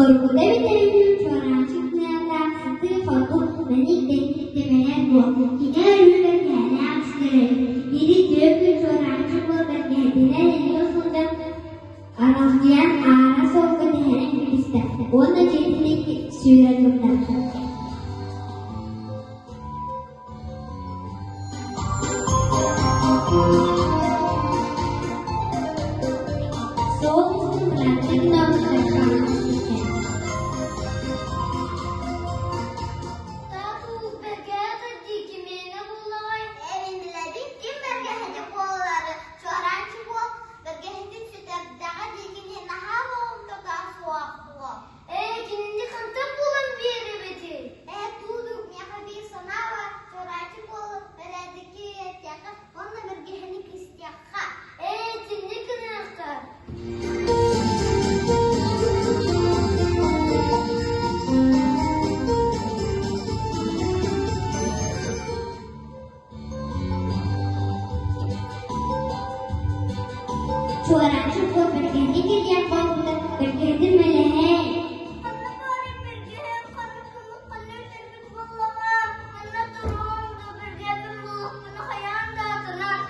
Соругута бүтэрин чуораанчык тыанаах сытыы-хотуу мэник-тэник Дэмэлэр буо, кини өрүү бэргэһэлээх истэр эбит. Биири түөрт күн чуораанчык уол бэргэһэтинэн илигэ сылдьан аралдьыйан аара суолга түһэрэн кэбистэ уонна дьиэтин диэки сүүрэ турда. Суол устун бырааттыы гына хааман испиттэр. Ким бэргэһэтин буолары чуораанчы буол бэргэһэтин сүтэрдэҕэ диэкини наһаа болҕомтото суох буол. Ээ, кинини хантан булан биэрэбитий? Ээ, туудук, миэхэ биир санаа бар, чуораанчы буолу бэрээдэккэ үөрэтиэххэ уонна бэргэһэни кистиэххэ. Ээ, итинник гыныахха. Чуораанчык уол бэргэһэтин кэрийэн хаалбыта, бэргэһэтин мэлэһээн. Ханна баарый бэргэһэм, ханна ханна өлөрбүт буоллаҕа, манна туруом да бэргэһэбин булуохпуна хайаан да атынан.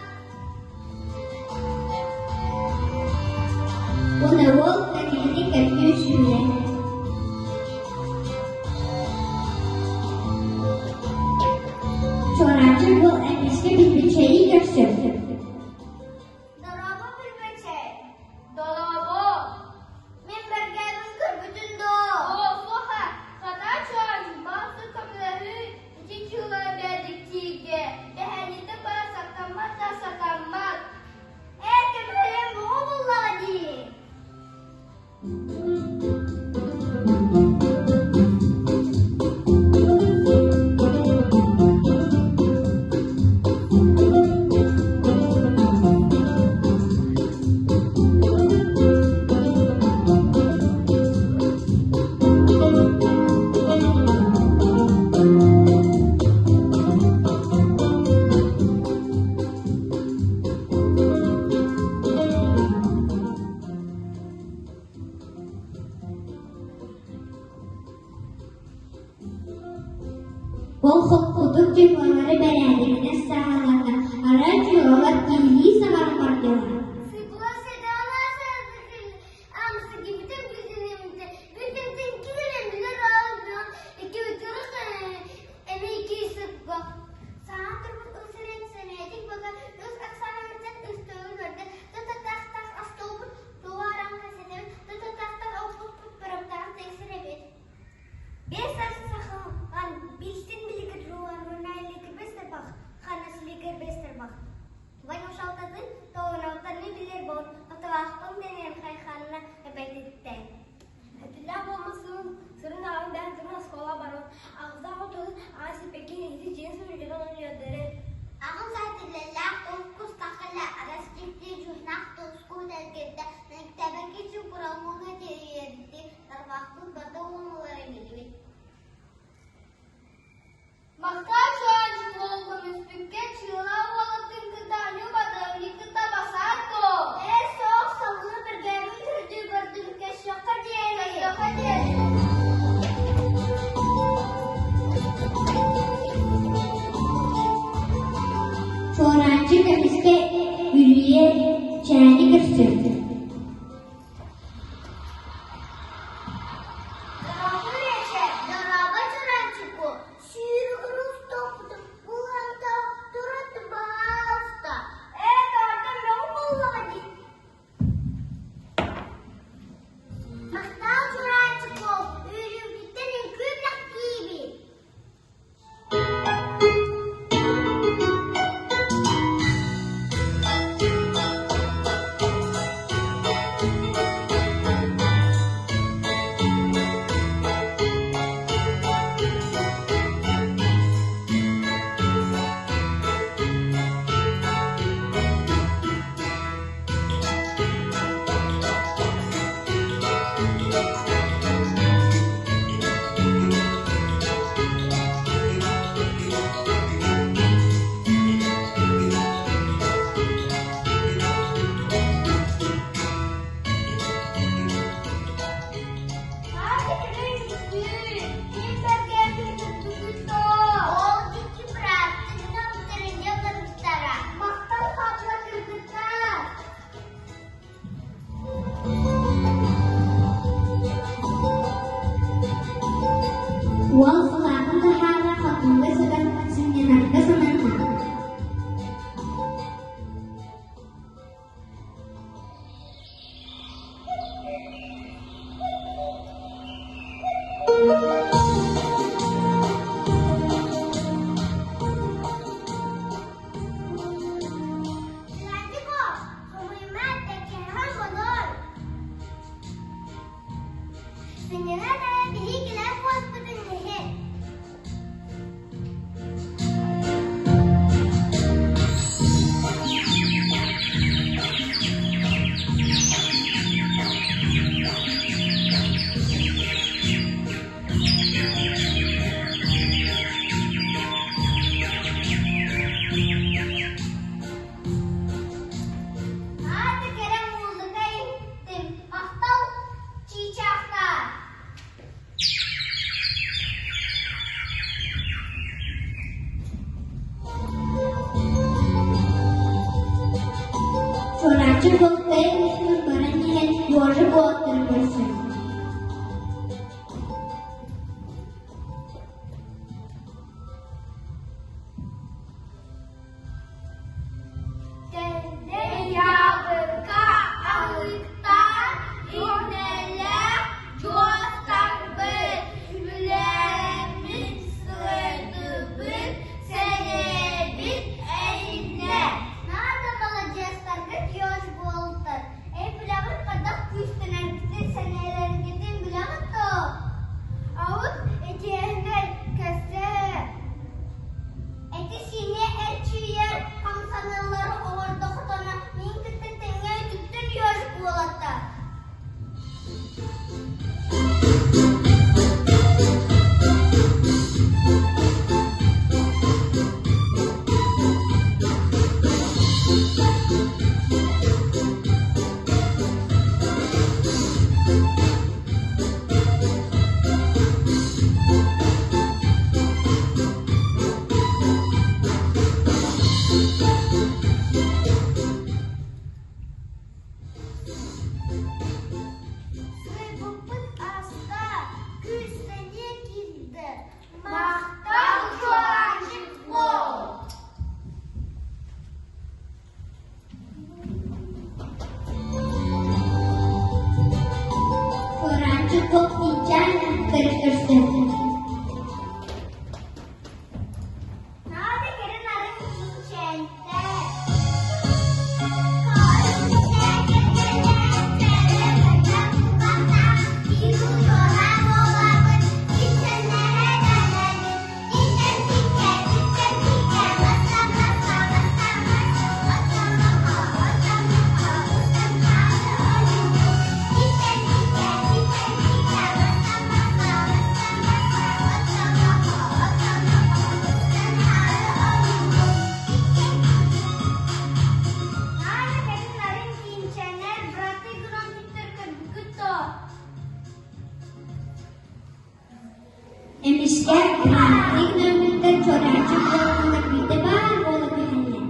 Уонна уол бэргэһэтин көрдүү сүүрэр. Чуораанчык уол эмискэ Билбичэйи көрсөр. Дорообо, Билбичэй! Дорообо! Мин бэргээбин көрбүтүн доо? Оо, суоха, ханаа чуораанчык баҕасы көмөлөһүү ити чыылара бэрдиктииргэ, дэһээнньитэ бара сатаммат да сатаммат. Ээ, көмөлөһөн буҕу буллаҕа дии. Ол холкутук дьыалалары бэрээдэгинэн саҕаланна, арай дьыалалар киһилии саҥаран бардылар. Махтал чуораанчык уолгун үспүккэ чыыла уолаттын кытта аньыы-бадыамньык кытта басаат дуо? Ээ, суох, салгыы бэргээбин көрдүү бардым, көрсүөххэ диэри. Көрсүөххэ диэри. Чуораанчык эмискэ үрүйэ чээни көрсөр. Дорообо, Чуранчику! Ээ, таһырдьа мөҕү буоллаҕа дии. Махтал, Чуранчику! Үөрүүбүтүттэн үҥкүү бэлэхтиибит. Чуораанчык уол тыа устун баран иһэн ёжик уолаттары көрсөр. Дьаабылыка аһылыктаах, иҥнэлээх дьуостарбыт, үлэбит, сырдыбыт, сэниэбит эһиннэ. Наада маладьыастаргыт ёж буолтар. Эй, билэҕит хайдах күүстэнэргитин, сэниэлэргитин билэҕит дуо? Аут итиэннэр кэсээ. Эти-сиини эрчийэр хамсаныылары оҥордохтоно мин кытта тэҥҥэ үтүктэн ёжик уолаттар. Сыыйбыппыт ааста, күүс-сэниэ киирдэ, махтал чуораанчык буол! Чуораанчык буол тиийчээн кытары көрсөн. Наада кэрин арын киинчээнтэр. Эмискэ бырааттыы гынарбыттан чуораанчык буоланнар биирдэ баар буола түһэллэр.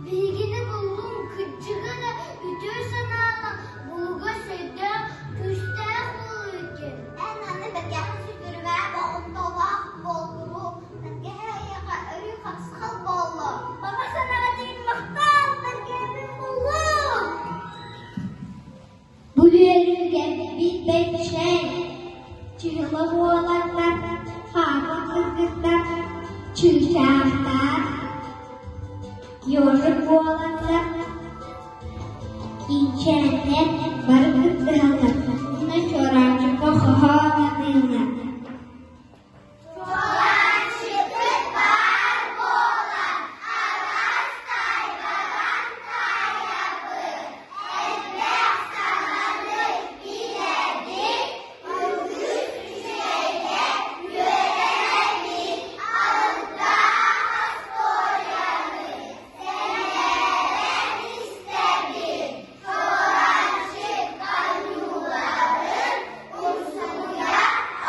Биһигини буллуҥ кырдьыга да үтүө санаалаах, булугас өйдөөх, күүстээх буолуо Эн аны бэргэһэ сүтүрүмэ, болҕомтолоох буоллуру, бэргэһэ эйиэхэ өрүү харысхал буолло. Баҕа санаҕытын махтал, бэргэһэбин буллум! Бу үөрүүгэ билбэтчэй, чыһыла буоланнар, хаапы кыргыттар, чыычаахтар, ежик буоланнар, киинчээннэр бары кыттыһаллар уонна чуораанчыкка хоһоон аныыллар. Чуораанчыкпыт баар буолан, араас таайбараҥ таайабыт, элбэх саҥаны билэбит, үгүс үчүгэйгэ үөрэнэбит, алыптаах остуоруйаны сэҥээрэн истэбит, чуораанчык оонньууларын умсугуйа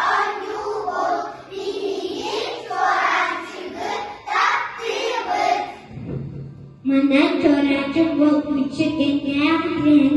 оонньуубут, биһиги чуораанчыгы таптыыбыт. Манан чуораанчык буолбучча тэҥнээх үтүөнэн